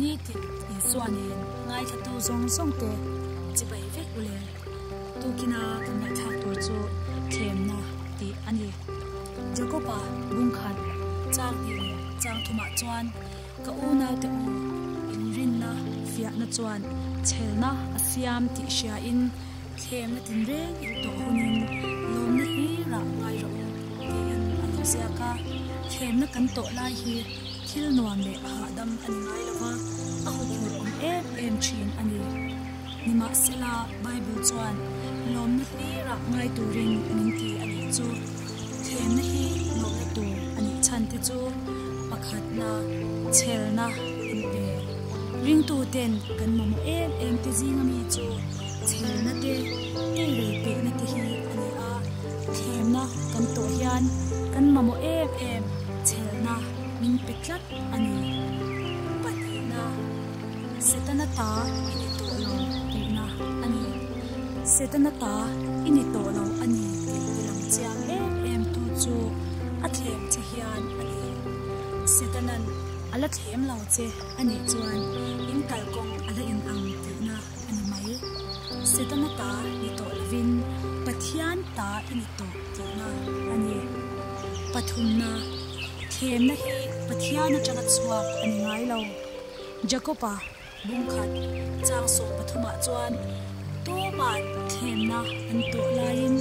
Nitin Isua nen ngaithlatu zawng zawng te chibai vek u le. Tukina kan ngaihthlak tur chu thlemna tih a ni. Jakoba bungkhat chang hnih leh chang thumah chuan ka unaute u inrinna fiahna chuan chhelna a siam tih hriain thlemna tinreng in tawh hunin lawmna hlirah ngai rawh u tiin a lo ziak a. Thlemna kan tawh lai hi thil nuam leh hahdam a ni ngai lo va, a huphurh awm em em thin a ni. Nimahsela, Bible chuan lawmna hlirah ngai turin min ti a nih chu. Thlemna hi lawmna tur a nih chhan te chu pakhatna, chhelna in pe. Ringtuten kan mamawh em em te zinga mi chu chhelna te, teirei peihna te hi a ni a. Thlemna kan tawh hian kan mamawh em em chhelna min pe tlat a ni. Pahnihna. Setana ta i ni tawh lo tihna a ni. Setana ta i ni tawh lo a ni tih ti lang chiang em em tu chu a thlem che hian a ni. Setanan a la thlem lo che a nih chuan in kalkawng a la in ang tihna a ni mai. Setana ta ni tawh lovin Pathian ta i ni tawh tihna a ni. Pathumna, thlemna hi Pathian atanga chhuak a ni ngai lo. Jakob-a bungkhat chang sawm pathumah chuan tuman thlemna an tawh laiin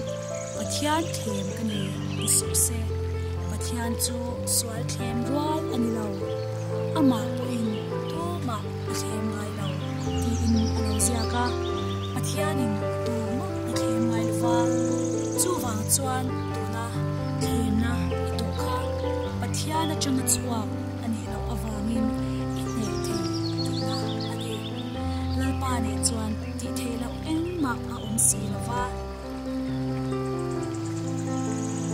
Pathian thlem ka ni ti suh se, Pathian chu sual thlem rual a ni lo, amah pawhin tumah a thlem ngai lo tiin a lo ziak a. Pathianin tumah a thlem ngai lo va, chuvang chuan tuna thlemna i tawh kha Pathian atanga chhuak a nih loh avangin i hneh thei tihna a ni. Lalpa nen chuan tih theih loh engmah a awm si lo va.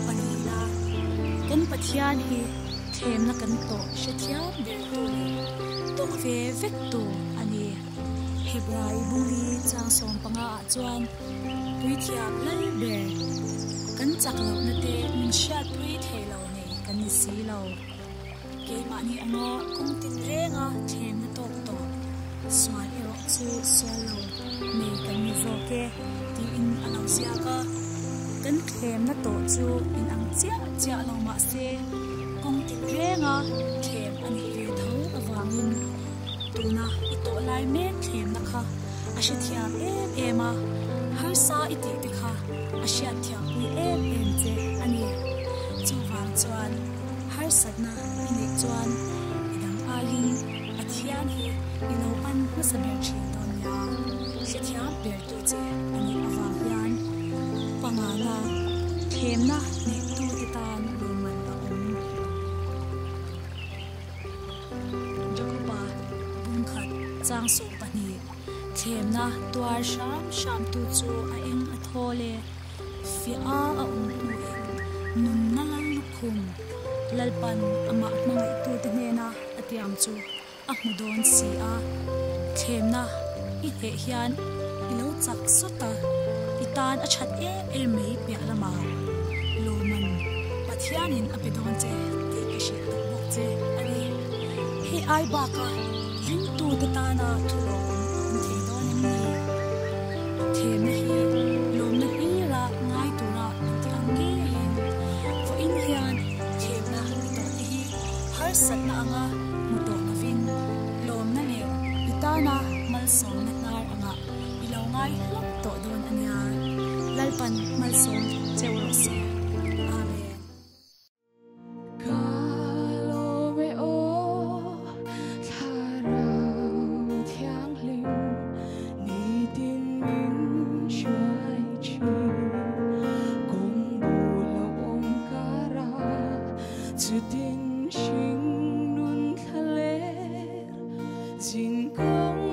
Palina, Kan Pathian hi thlemna kan tawh hrethiam bertu leh tawk ve vektu a ni. Hebrai bungli chang 15 ah chuan Puithiam lal ber kan chak lohna te min hriatpui thei lo nei kan ni si lo. Keimahni anga kawng tin renga thlemna tawk tawh sual erawh chu sual lo nei kan ni zawk e tiin a lo ziak a. Kan thlemna tawh chu inang chiah chiah lo mah se kawng tin renga thlem a nih ve tho avangin tuna i tawh lai mek thlemna kha a hrethiam em em a, harsa i tih te kha a hriatthiampui em em che a ni. Chuvang chuan harsatna i neih chuan i dang aiin Pathian hi i lo pan hmasa ber thin dawn nia, hrethiam bertu che a nih avang hian pangana thlemna neihtute tan lawmman a awm. Jakoba bungkhat chang 20 thlemna tuar hram hramtu chu a eng a thawl e. Fiah a a awm hnuin nunna lal lukhum Lalpan amah hmangaihtute hnena a tiam chu a hmu dawn si a. Thlemna i hneh hian i lo chak sawt a, i tan a that em em mai piah lamah lawmman Pathianin a pe dawn che tih ka hrilh duh bawk che a ni. Hei ai baka ringtute tana thu lawm a awm thei dawn em ni? Thlemna hi lawmna hlira ngai tura min ti ang ngeiin vawiin hian thlemna i tawh te hi harsatna anga hmu tawh lovin lawmna leh i tana malsawmna hnar angah i lo ngai hlawk tawh dawn a nia. Lalpan malsawm cheu rawh se. Amen. Ka lawm e aw thlarau thianghlim nitin min hruai thin kawng bul a awm kara chutin hring nun thla ler zin kawng.